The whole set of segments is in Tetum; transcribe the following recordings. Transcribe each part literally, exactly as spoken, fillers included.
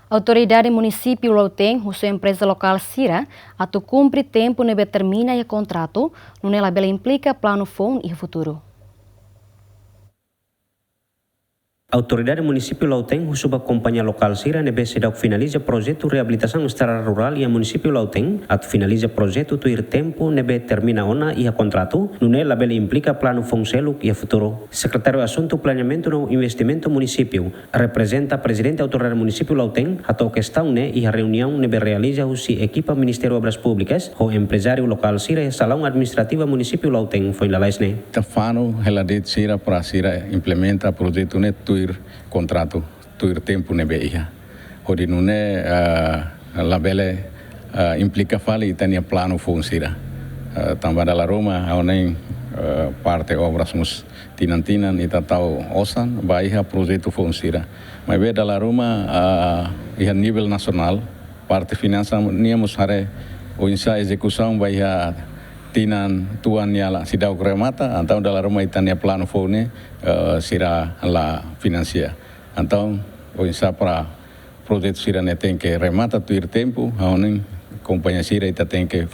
Autoridade Munisípiu Lautein husu empreza lokál sira atu kumpre tempu ne'ebé termina iha kontratu, nune'e labele implika planu foun iha futuru. Autoridade Munisípiu Lautein husu ba kompañia lokál sira ne'ebé seidauk finaliza projetu reabilitasaun estrada rurál iha Munisípiu Lautein atu finaliza projetu tuir tempu ne'ebé termina ona iha kontratu, nune'e labele implika planu foun seluk iha futuru. Sekretáriu Asuntu Planeamentu no Investimentu Munisípiu, reprezenta Prezidente Autoridade Munisípiu Lautein, hato'o kestaun ne'e iha reuniaun ne'ebé realiza husi ekipa Ministériu Obras Públikas ho emprezáriu lokál sira iha salaun administrativa Munisípiu Lautein foin lalais ne'e. Ita fanu hela de'it sira para sira implementa projetu ne'e tuir kontratu, tuir tempu ne'ebé iha. Hodi nune'e, ah, labele, ah, implika fali ita-nia planu foun sira. Ah, tanba dala ruma, ha'u hanoin, ah, parte obras mós tinan-tinan ita tau osan ba iha projetu foun sira. Maibé dala ruma, ah, iha nivel nasionál, parte finansa nian mós haree oinsá ezekusaun ba iha tinan tuan nia la seidauk remata, entaun dala ruma ita-nia planu foun ne'e, eh, sira la finansia. Entaun, oinsá para projetu sira-ne'e tenke remata tuir tempu, ha'u hanoin kompañia sira ita tenke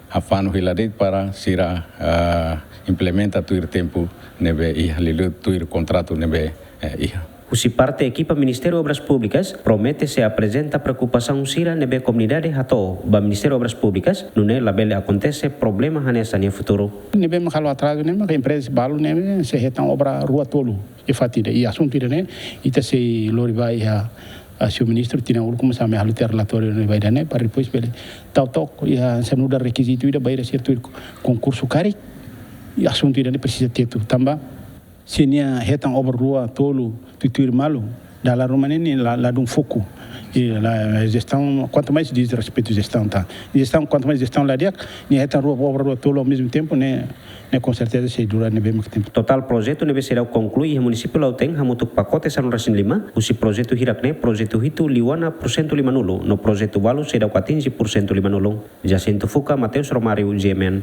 hafanu hela de'it para sira, ah, implementa tuir tempu ne'ebé iha, liuliu tuir kontratu ne'ebé, eh, iha. Husi parte ekipa Ministériu Obras Públikas, promete sei aprezenta preokupasaun sira ne'ebé komunidade hato'o ba Ministériu Obras Públikas, nune'e labele akontese problema hanesan iha futuru. Ne'ebé mak halo atrazu ne'e mak empreza balu ne'ebé sei hetan obra rua tolu iha fatin ida. I asuntu ida-ne'e ita sei lori ba iha, ah, señór ministru, tinan uluk komesa ami halo tiha relatóriu ne'e ba ida-ne'e, para depois bele tau took iha, se nu'udar rekizitu ida ba ida sira tuir konkursu karik. I asuntu ida-ne'e presiza tetu, tanba se nia hetan obra rua tolu tuir-tuir malu, dala ruma ne'e nia la, ladún foku. I la jestaun, kuantu mais dezrespeitu jestaun tan. Jestaun, kuantu mais jestaun la di'ak, nia hetan rua obra rua tolu ao mesmo tempo, ne'e, ne'e com certeza sei dura ne'ebé mak tempu. Totál projetu ne'ebé seidauk konklui iha Munisípiu Lautein hamutuk pakote sanulu-resin-lima, husi projetu hirak ne'e projetu hitu liu ona porsentu limanulu, no projetu balu seidauk atinje porsentu limanulu. Jacinto Fuca, Mateus Romário, G M N.